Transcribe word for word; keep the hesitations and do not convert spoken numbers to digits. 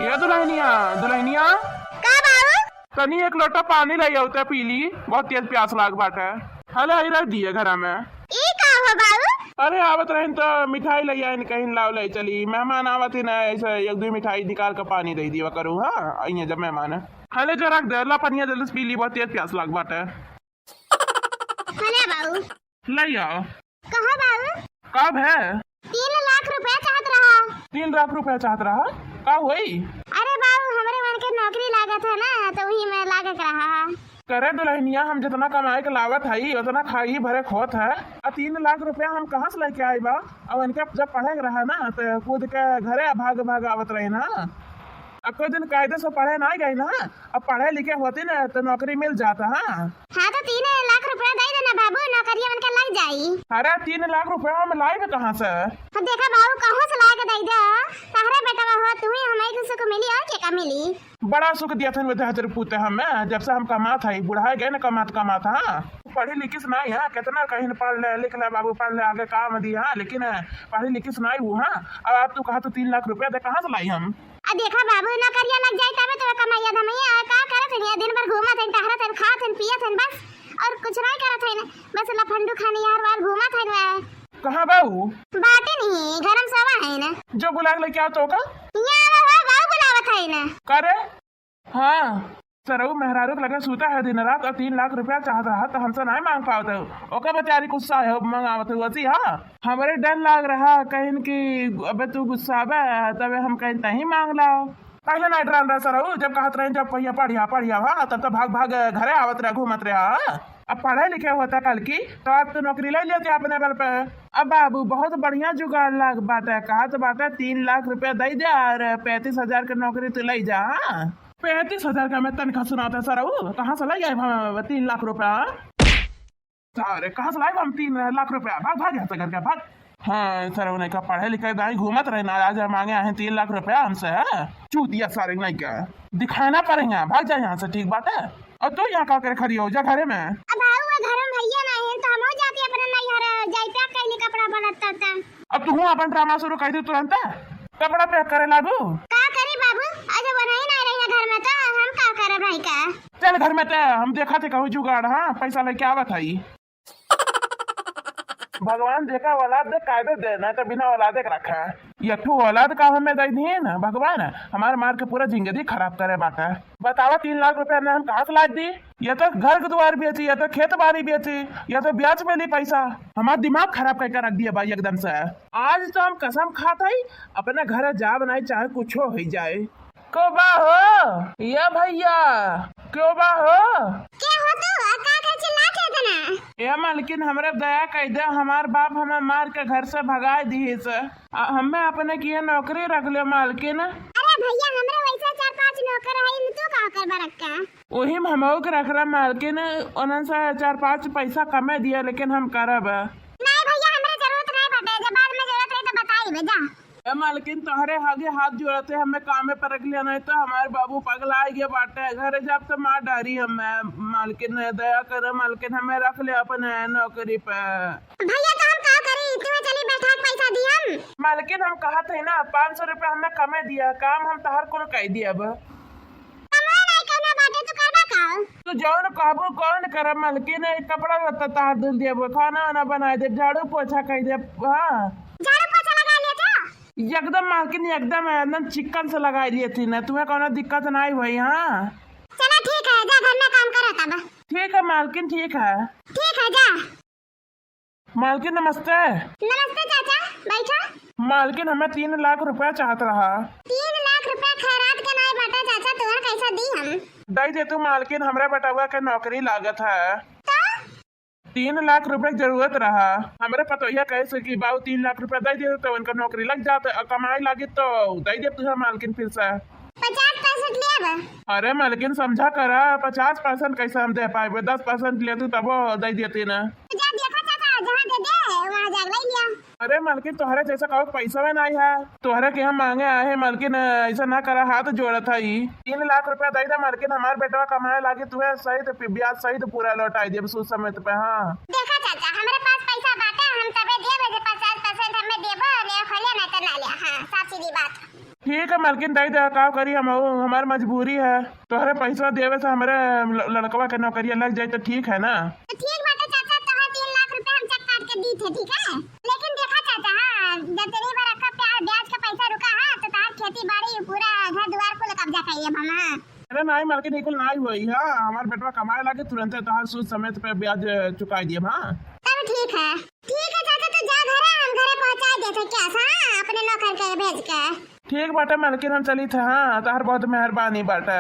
ए दुलहिनिया, दुलहिनिया। का बाऊ? तनी एक लोटा पानी लइ आउते, पी ली, बहुत तेज प्यास लाग बाटे। हले, हई रख दिए घरा में। ई का हो बाऊ? अरे, आवत रहिन त मिठाई लइ आइन, कहिन लाव लइ चली, मेहमान आवत ही ना, ऐसे एक दुइ मिठाई निकाल के पानी दइ दिया करू। हाँ, अइहे जब मेहमान। हले, जो रख दे, ला पनिया जल्दी से पी ली, बहुत तेज प्यास लाग बाटे। हले बाऊ। लइ आओ। कहो बाऊ। कब है? तीन लाख रुपया चाहत रहा। तीन लाख रुपया चाहत रहा? का होई? अरे बाऊ, हमरे मन के नौकरी लागत है ना, तो वही में लागत रहा। करे दुलहिनिया, हम जितना कमाए के लावत हई, उतना खाई भरे खोत है। आ तीन लाख रुपया हम कहाँ से लेके आई बा? अब इनके जब पढ़े के रहा ना, तो कूद के घरे भाग भाग आवत रही ना। अब कोई दिन कायदे से पढ़े ना गई ना, अब पढ़े लिखे होती ना, तो नौकरी मिल जाता। हाँ। हाँ, तो तीन लाख रुपया दे देना बाबू, नौकरिया उनके लग जाई। अरे, तीन लाख रुपया हम लाइब कहाँ से? हाँ, देखा बाबू, कहूँ से ला के दे दे। तहरे बेटवा हो, तू ही हमें के सुख मिली और के का मिली? बड़ा सुख दिया था दहेज पूते हमें, जब से हम कमात हई, बुढ़ाए गए ना कमात कमात। हाँ, पढ़ी लिखिस नहीं है, कितना कहीं पढ़ ले लिख ले बाबू, पढ़ ले आगे काम दी। हाँ, लेकिन पढ़ी लिखिस नहीं हूँ। हाँ, अब आप तू कहा तो तीन लाख रुपया दे, कहाँ से लाई हम? आ देखा बाबू, नौकरिया लग जाई तबे तो कमाइया धमैया। आ का करत हन? दिन भर घूमत हन, टहरत हन, खात हन, पियत हन, बस और कुछ नहीं करत हन। बस लफंडू खाने यार वार घूमत हन वह। कहाँ बाऊ? बाटे नहीं, घर में सोवा है ना। जो बुला के लेके आओ तो का? यहाँ आवा हो, बाऊ बुलावत है ना। का रे? हाँ, सरऊ मेहरारू के लगे सूता है दिन रात और तीन लाख रुपया चाहत रहा तो हमसे नहीं मांग पावत है। ओकर बेचारी गुस्सा है, मंगावत है वसी। हाँ, हमरे डर लाग रहा कहीं कि अबे तू गुस्साबे, तबे हम कहीं तहीं मांग लाओ। पहले नहीं डरान रहा सरऊ, जब कहत रहे जब पहिया पढ़िया पढ़िया, हाँ, तब तो भाग भाग घरे आवत रहा, घूमत रहा। हाँ, अब पढ़े लिखे होता कल की तो आज तो नौकरी ले लेते अपने बल पे। अब बाबू बहुत बढ़िया जुगाड़ लाग बाटे, कहत बाटे तीन लाख रुपया दे दे और पैंतीस हजार के नौकरी तू ले जा। हाँ, पैंतीस हजार का मैं तनखा सुनाता सरऊ, कहाँ से लाई आइब हम तीन लाख रुपया? सारे, कहाँ से लाई हम तीन लाख रुपया? भाग, भाग यहाँ से घर का, भाग। हाँ, सरऊ नहीं का पढ़े लिखे नहीं घूमत रहे ना, आज मांगे आए हैं तीन लाख रुपया हमसे, है? चूतिया सारे नहीं का, दिखाना पड़ेगा, भाग जा यहाँ से, ठीक बात है? और तू यहाँ का करे खड़ी हो, जा घरे में। अब आओ, वो घर में भैया नहीं है, तो हम हो जाती अपने नैहर, जाई पैक कैली कपड़ा पलट तब तक। अब तू अपन ड्रामा शुरू कर दे तुरंत। कपड़ा पैक करे लागू। का करी बाबू, आज बनाई नहीं रही है घर में, तो हम का करे भाई का? चल घर में, ते हम देखा थे कहूँ जुगाड़, हाँ, पैसा लेके आवत हई। भगवान जेका औलाद दे, कायदे दे, नहीं तो बिना औलादे के रखा। ये ठू औलाद का हमें दे दिए ना भगवान, हमारे मार के पूरा जिंदगी खराब करे बाटे। बतावा, तीन लाख रुपया में हम कहाँ से लाद दी? ये तो घर के द्वार बेची, ये तो खेत बाड़ी बेची, ये तो ब्याज पे ली पैसा। हमार दिमाग खराब करके रख दिया भाई एकदम से। आज तो हम कसम खात हई, अपने घर जाब नहीं, चाहे कुछो हो जाए। को बा हो? ये भैया, क्यों बा हो? के हो तू? आ का कर चिल्लात है इतना? ए मालकिन, हमरे दया कई दे, हमार बाप हमें मार के घर से भगाए दिहिस। आ, हमें अपने किए नौकरी रख ले मालकिन। अरे भैया, हमरे वैसे चार पांच नौकर है, तू का करबा रख के? वही में हमहू के रख रहा मालकिन, उन्हन से चार पांच पैसा कमे दिया, लेकिन हम करब। नहीं भैया, हमरे जरूरत नहीं बाटे, जब बाद में जरूरत रही तो बताई बे, जा। ए मालकिन, तोहरे आगे हाथ जोड़ते, हमें कामे पर रख लिया, नहीं तो हमार बाबू पगला गए बाटे। घरे जाब तो मार डारी हमें। मालकिन, दया करे मालकिन, हमें रख ले अपने नौकरी पे। भैया, तो हम का करी? तुम्हें चली बैठा के पैसा दी हम। मालकिन, हम कहत है ना, पाँच सौ रुपया हमें कमे दिया, काम हम तहर कुल कह दिया अब। कमवा नहीं करना बाटे, तू करबा का? तू जौन कहबू, कौन करब मालकिन? कपड़ा लत्ता तहर धुल देब, खाना वाना बनाए देब, झाड़ू पोछा कह देब। हाँ। झाड़ू पोछा लगा लिया था? एकदम मालकिन, एकदम, एकदम चिकन से लगा लिए थी ना, तुम्हें कोनो दिक्कत नहीं हुई। हाँ। चला ठीक है, जा घर में काम करो तब। ठीक है मालकिन, ठीक है। ठीक है, जा। मालकिन नमस्ते। नमस्ते चाचा, बैठा। मालकिन, हमें तीन लाख रुपया चाहत रहा। तीन लाख रुपया खैरात के नाई बाटा चाचा, तुहर कैसा दी हम? दई दे तू मालकिन, हमरे बेटवा के नौकरी लागत है। तो? तीन लाख रुपया के जरूरत रहा। हमरे पतोहिया कहे से कि बाऊ तीन लाख रुपया दई दे तो उनका नौकरी लग जात है और कमाए लागी तो दई दे तुहर मालकिन फिर से। पचास परसेंट लेब। अरे मालकिन, समझा करा, पचास परसेंट कैसे हम दे पाएबे? दस परसेंट ले तू तबो दे देती ना। जा देखा चाचा, जहाँ दे दे, वहाँ जा ले लिया। अरे मालकिन, तोहरे जैसा कहो पैसा में नहीं है, तोहरे के हम मांगे आए हैं मालकिन, ऐसा ना करा, हाथ जोड़त है ई। तीन लाख रुपया दे दे मालकिन, हमार बेटवा कमाए लागी, तुहे सहित पि-, ब्याज सहित पूरा लौटाई देब सूद समेत पे। हाँ। देखा चाचा, हमरे पास पैसा बाटे, हम तबे देब, जे पचास परसेंट हमें देबो, ले खोले नहीं तो ना ले। हाँ, साफ सीधी बात। ठीक है मलकिन, दे दे, का करी हम, हमार मजबूरी है। तोहरे पैसा देवे से हमरे ल-, लड़कवा के नौकरिया लग जाई तो ठीक है ना? तो ठीक बाटे चाचा, तोहर तीन लाख रुपया हम चेक काट के दी थे, ठीक है? लेकिन देखा चाचा, हाँ, जब तेरी बार रखा प्यार ब्याज का पैसा रुका है तो तोहर खेती बाड़ी पूरा घर दुआर कुल कब्जा करिए हम, हाँ। अरे नहीं मलकिन, बिल्कुल नहीं होई, हाँ, हमार बेटवा कमाए लागे तुरंते तोहर सूद समेत पे ब्याज चुकाई दिए, हाँ। तब ठीक है, ठीक है चाचा, तू जा घरे, हम घरे पहुँचा देते cash, हाँ, अपने नौकर के भेज के। ठीक बाटे मलकिन, हम चली थे, हाँ, तोहर बहुत मेहरबानी बाटे।